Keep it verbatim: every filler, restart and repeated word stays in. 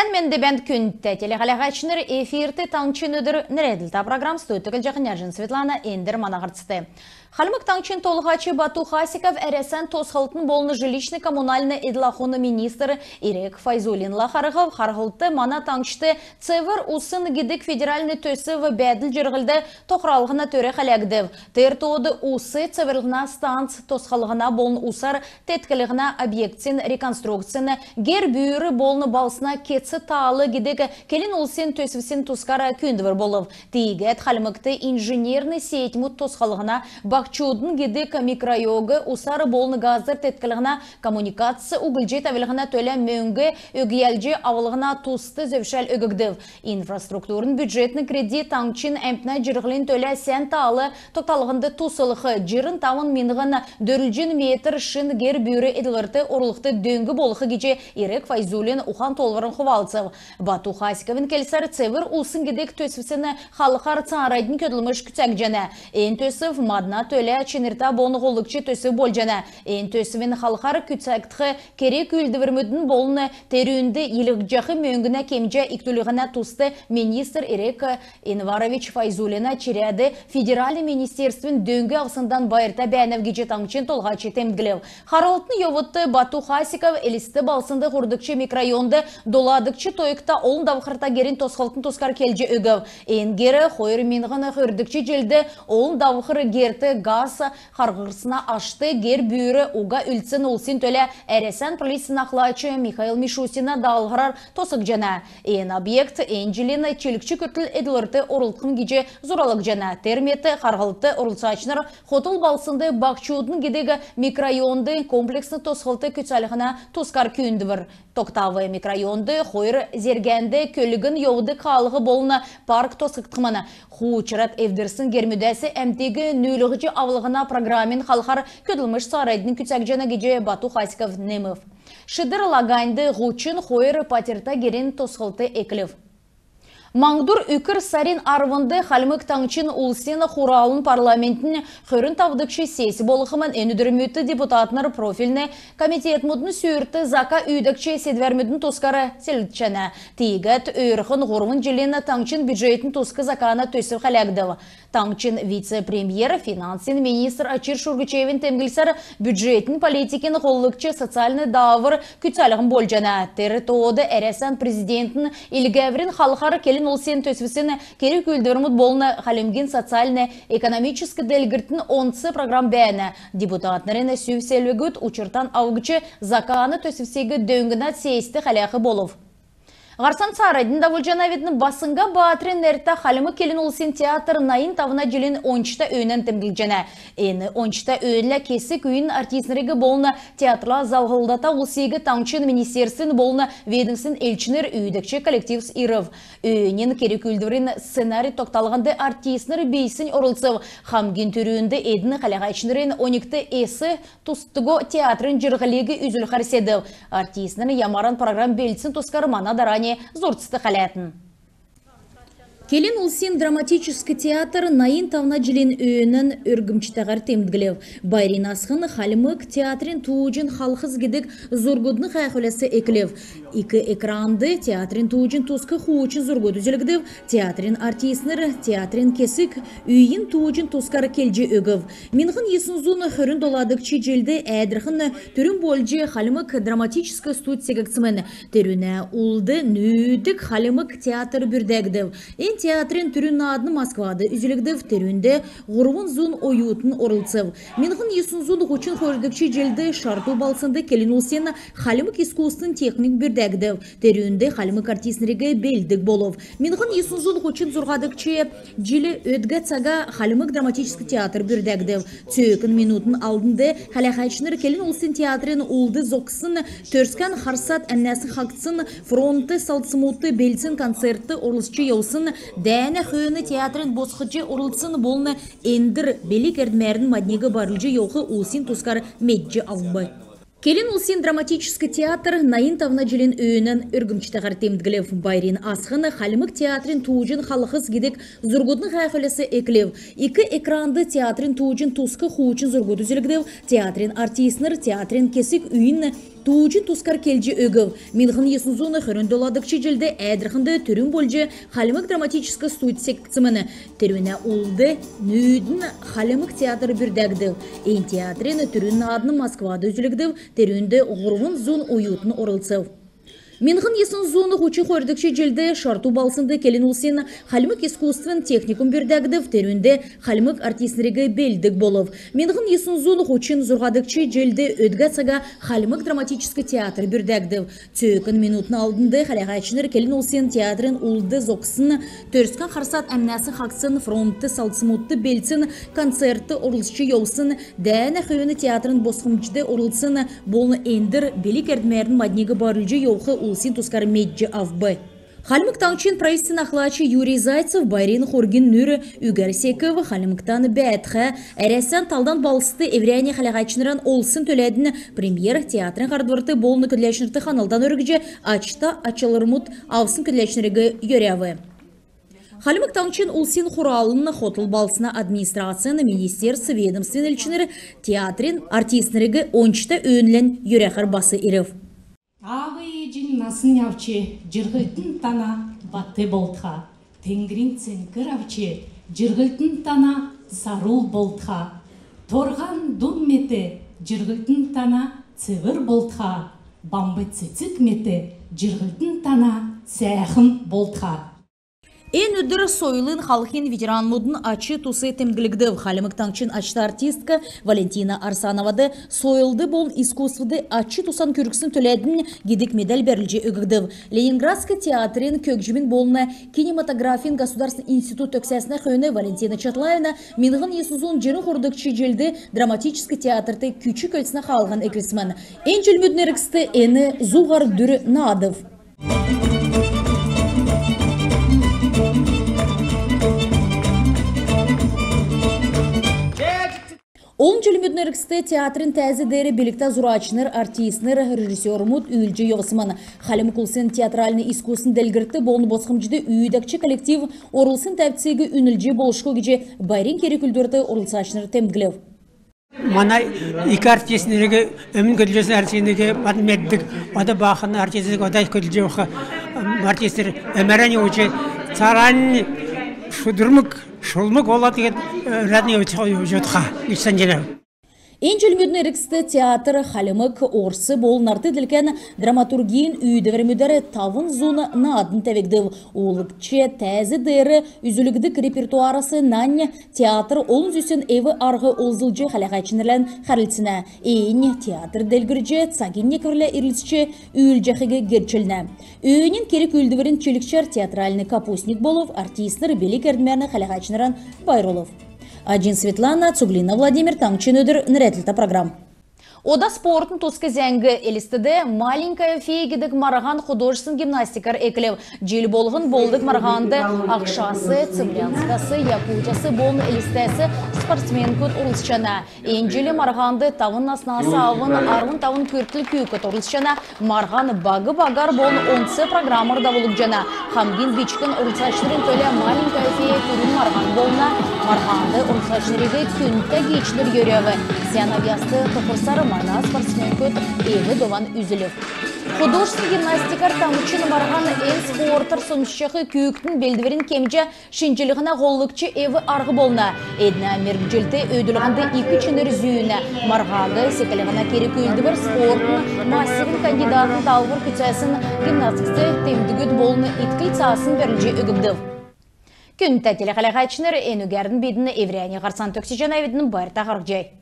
Эн менд бәәнт, күндтә телехәләһәчнр! Эфирт «Таңһчин өдр» нерәдлтә программ. Студьд Түглҗәхнә Җин Светлана. Эндр мана һарцд. Хальмг Таңһчин Толһач Бату Хасиков Әрәсән тосхлтын болн жилищн-коммунальн эдл-ахун министр Ирек Файзуллинла харһв. Харһлтд мана таңһчд «Цевр усн» гидг федеральн төсв бәәдл-җирһлд тохралһна төр хәләгдв. Тер тоод ус цеврллһнә станц тосхлһна болн усар тетклһнә объектсин реконструкцин, гер-бүүр болн балһсна кец-таал гидг келн улсин төсвсин тускар күүндвр болв. Тиигәд Хальмгт инженерн сетьмүд тосхлһна, «Баһчудын» гидг микрорайон усар болн газар тетклһнә, коммуникац углҗ тәвлһнә төлә мөңг өгәлҗ авлһна туст зөвшәл өггдв. Инфраструктурн бюджетн кредит таңһчин әмтнә җирһлин төлә сән таал тогталһнд туслх, җирн тавн миңһн дөрвлҗн метр шин гер-бүүр эдлврт орулхд дөң болх гиҗ Ирек Файзуллин ухан-тоолвран хувалцв. Бату Хасиковин келсәр, «Цевр усн» гидг төсвсин халхар цааранднь көдлмш күцәгдҗәнә. Эн төсв мадна төлә чинртә болн һоллгч төсв болҗана. Эн төсвин халхар күцәгдх керг-үүлдврмүдин болн терүнд йилһҗәх мөңгнә кемҗә икдүллһнә туст министр Ирек Энварович Файзуллина чирәд федеральн министерствин дөң авсндан байрта бәәнәв гиҗ таңһчин Толһач темдглв. Харһлтын йовудт Бату Хасиков Элст балһснд һурвдгч микрорайонд доладгч тойгта олн давхрта герин тосхлтын тускар келҗ өгв. Эн гер хойр миңһн хөрдгч җилд олн давхр герт газ харһсна ашт гер-бүүр уга үлдсн улсин төлә Әрәсән правительствин ахлач Михаил Мишустина даалһврар тосхгдҗана. Эн объект эн җилин чилгч күртл эдлврт орулгдхмн гиҗ зуралгдҗана. Тер мет харһлтд орлцачнр хотл балһснд «Баһчудын» гидг микрорайонд комплексн тосхлт күцәлһнә тускар күүндвр тогтав. Микрорайонд хойр зергләнд көлгн йовдг хаалһ болн парк тосхгдхмн. Хуучрад эвдрсн гермүдәс әмтиг нүүлһҗ авлһна программин халхар көдлмш цааранднь күцәгдҗәнә гиҗ Бату Хасиков немв. Шидр Лаганьд һучн хойр патьрта герин тосхлт эклв. Маңһдур үкр сарин арвнд Хальмг Таңһчин Улсин Хуралын парламентин хөрн тавдгч сессь болхмн. Эн өдрмүдт депутатнр профильн комитетмүдин сүүрт зака үүдәгч седвәрмүдин тускар селвчәнә. Тиигәд өөрхн һурвн җилин таңһчин бюджетин туск закана төсв хәләгдв. Таңһчин вице-премьер, финансин министр Очир Шургучеевин темдглсәр, бюджетин политикин һоллгч социальн даавр күцәлһн болҗана. Тер тоод Әрәсән Президентин илгәврин халхар келн улсин төсвсин керг-үүлдврмүд болн Хальмгин социальн-экономическ делгрлтин онц программ бәәнә. Депутатнрин сүв-селвгүд учртан авгдҗ, закана төсвсиг дөңнәд сессьт хәләх болв. Һарцан цааранднь давулҗанавидн. Баснга Баатрин нертә Хальмг келн улсин театр найн тавна җилин ончта өөнән темдглҗәнә. Эн ончта өөнлә кесг үйин артистнриг болн театрла залһлдата улсиг таңһчин министерствин болн ведомствин элчнр, үүдәгч коллективс ирв. Өөнин керг-үүлдврин сценарий тогталһнд артистнр бийснь орлцв. Хамгин түрүнд эдн хәләһәчнрин оньгт эс тусдго театрин җирһлиг үзүлхәр седв. Артистнрин ямаран программ белдсн тускар мана дарани зурцт хәләтн. Келн улсин драматическ театр найн тавна җилин өөнән өргмҗтәһәр темдглв. Байрин асхн Хальмг театрин тууҗин халхс гидг зургудын һәәхүләс эклв. Ик экранд театрин тууҗин туск хуучн зургуд үзүлгдв. Театрин артистнр театрин кесг үйин тууҗин тускар келҗ өгв. Миңһн йисн зун хөрн доладгч җилд Әәдрхнд түрүн болҗ Хальмг драматическ студь секгдсмн. Терүнә улд нүүдг Хальмг театр бүрдәгдв. Эн театрин түрүн наадн Москвад үзүлгдв. Терүнд һурвн зун оютн орлцв. Миңһн йисн зун һучн хойрдгч җилд Шарту балһснд келн улсин хальмг искусствин техникум бүрдәгдв. Терүнд хальмг артистнриг белддг болв. Миңһн йисн зун һучн зурһадгч җил өдгә цага Хальмг драматическ театр бүрдәгдв. Цөөкн минутын алднд хәләһәчнр келн улсин театрин улд зогссн, Төрскән харсад әмнәсн хаһцсн, фронтд салдсмудт белдсн, концертд орлцҗ йовсн, дәәнә хөөн театрт босхҗ орлцсн болн эндр белг-эрдмәрн мадниг байрлулҗ йовх улсин тускар медҗ авв. Келн улсин драматическ театр найн тавна җилин өөнән өргмҗтәһәр темдглв. Байрин асхн Хальмг театрин тууҗин халхс гидг зургудын һәәхүләс эклв. Ик экранд театрин тууҗин туск хуучн зургуд үзүлгдв. Театрин артистнр театрин кесг үйин Тууҗин тускар келҗ өгв. Миңһн йисн зун хөрн доладгч җилд Әәдрхнд түрүн болҗ хальмг драматическ студь секгдсмн. Терүнә улд нүүдн хальмг театр бүрдәгдв. Эн театрин түрүн наадн Москвад үзүлгдв. Терүнд һурвн зун оютн орлцв. Миңһн йисн зун һучн хойрдгч җилд Шарту балһснд келн улсин хальмг искусствин техникум бүрдәгдв. Терүнд хальмг артистнриг белддг болв. Миңһн йисн зун һучн зурһадгч җилд өдгә цага хальмг драматическ театр бүрдәгдв. Цөөкн минутын алднд хәләһәчнр келн улсин театрин улд зогссн, Төрскән харсад әмнәсн хаһцсн, фронтд салдсмудт белдсн, концертд орлцҗ йовсн, дәәнә хөөн театрин босхмҗд орлцсн болн эндр билг-эрдмәрн мадниг байрлулҗ йовх улсин тускар медҗ авв. Хальмг Таңһчин правительствин ахлач Юрий Зайцев байрин хургин нүр үгәр секв. Хальмгтан бәәтхә, Әрәсән талдан балһсд эврәннь хәләһәчнрән олсн төләднь премьер театрин һардврт болн көдләчнрт ханлтан өргҗ, ачта ачлврмуд авсн көдләчнриг йөрәв. Хальмг Таңһчин Улсин Хуралын, хотл балһсна администрацин, министерств, ведомствин элчнр театрин артистнриг ончта өөнләнь йөрәхәр бас ирв. Аав ээҗин насн авч, җирһлтн тана бат болтха. Теңгрин цеңкр авч, җирһлтн тана сарул болтха. Торһан дун мет, җирһлтн тана цевр болтха. Бамб цецг мет, җирһлтн тана сәәхн болтха. Эн өдр сойлын халхин ветеранмудын ач-тус темдглгдв. Хальмг Таңһчин ачта артистк Валентина Арсановад «Сойлд болн искусствд ач-тусан күргсн төләднь» гидг медаль бәрүлҗ өггдв. Ленинградск театрин көгҗмин болн кинематографин государственн институт төгсәснә хөөн Валентина Чатлаевна миңһн йисн зун җирн хойрдгч җилд драматическ театрт күч-көлснә хаалһан эклсмн. Эн җилмүдин эргцд эн зуһар дүр наадв. Олн җилмүдин эргцд театрин тәәз деер билгтә зурачнр, артистнр, режиссермуд үүлдҗ йовсмн. Хальмг улсин театральн искусствин делгрлтд болн босхмҗд үүдәгч коллектив орулсн тәвциг үнлҗ болшго гиҗ байрин керг-үүлдврт орлцачнр темдглв. Мана ик артистнриг, өмн көдлҗәсн артистнриг бат меддг, ода баахн артистнриг, ода көдлҗ йовх артистнр өмәрән йовҗ, цааранднь шудрмг, шулмг болад, тегәд өрәднь йовҗ йовтха гиҗ санҗанав. Эн җилмүдин эргцд театр хальмг, орс болн нарт делкән драматургин үүдәврмүдәр тавн зун наадн тәвгдв. Уулгч тәәз деер үзүлгдг репертуарас нань театр олн зүсн эв-арһ олзлҗ хәләһәчнрлән хәрлцнә. Эннь театр делгрҗ, цагин некврлә ирлцҗ үүлдҗәхиг герчлнә. Өөнин керг-үүлдврин чилгчәр театральн капустник болв, артистнр билг-эрдмәрн хәләһәчнрән байрлулв. Аҗин Светлана, Цуглина Владимир, «Таңһчин өдр» нерәдлтә программ. Ода спортын туск зәңг. Элстд «Маленькая фея» гидг марһан художественн гимнастикар эклв. Җил болһн болдг марһанд Ахшас, Цимлянскас, Якутияс болн Элстәс спортсменкүд орлцҗана. Эн җил марһанд тавн наснас авн арвн тавн күртл күүкд орлцҗана. Марһан баг-багар болн онц программар давулгдҗана. Хамгин бичкн орлцачнрин төлә «Маленькая фея» түрүн марһан болна. Марһанд орлцачнриг күндтә гиичнр йөрәв. Сән авъяст тохрсар мана спортсменкүд эв-дован үзүлв. Художественн гимнастикар таңһчин марһан эн спортар соньмсҗах күүкдин белдврин кемҗә шинҗллһнә һоллгч эв-арһ болна. Эднә мергҗлт өөдлүллһнд ик чинр зүүнә. Марһаг секлһнә керг-үүлдвр спортын мастерин кандидатын даалһвр күцәсн гимнасткст темдгүд болн иткл цаасн бәрүлҗ өггдв. Күндтә телехәләһәчнр, энүгәрн бидн эврәннь һарцан төгсәҗәнәвидн. Байрта харһцхай.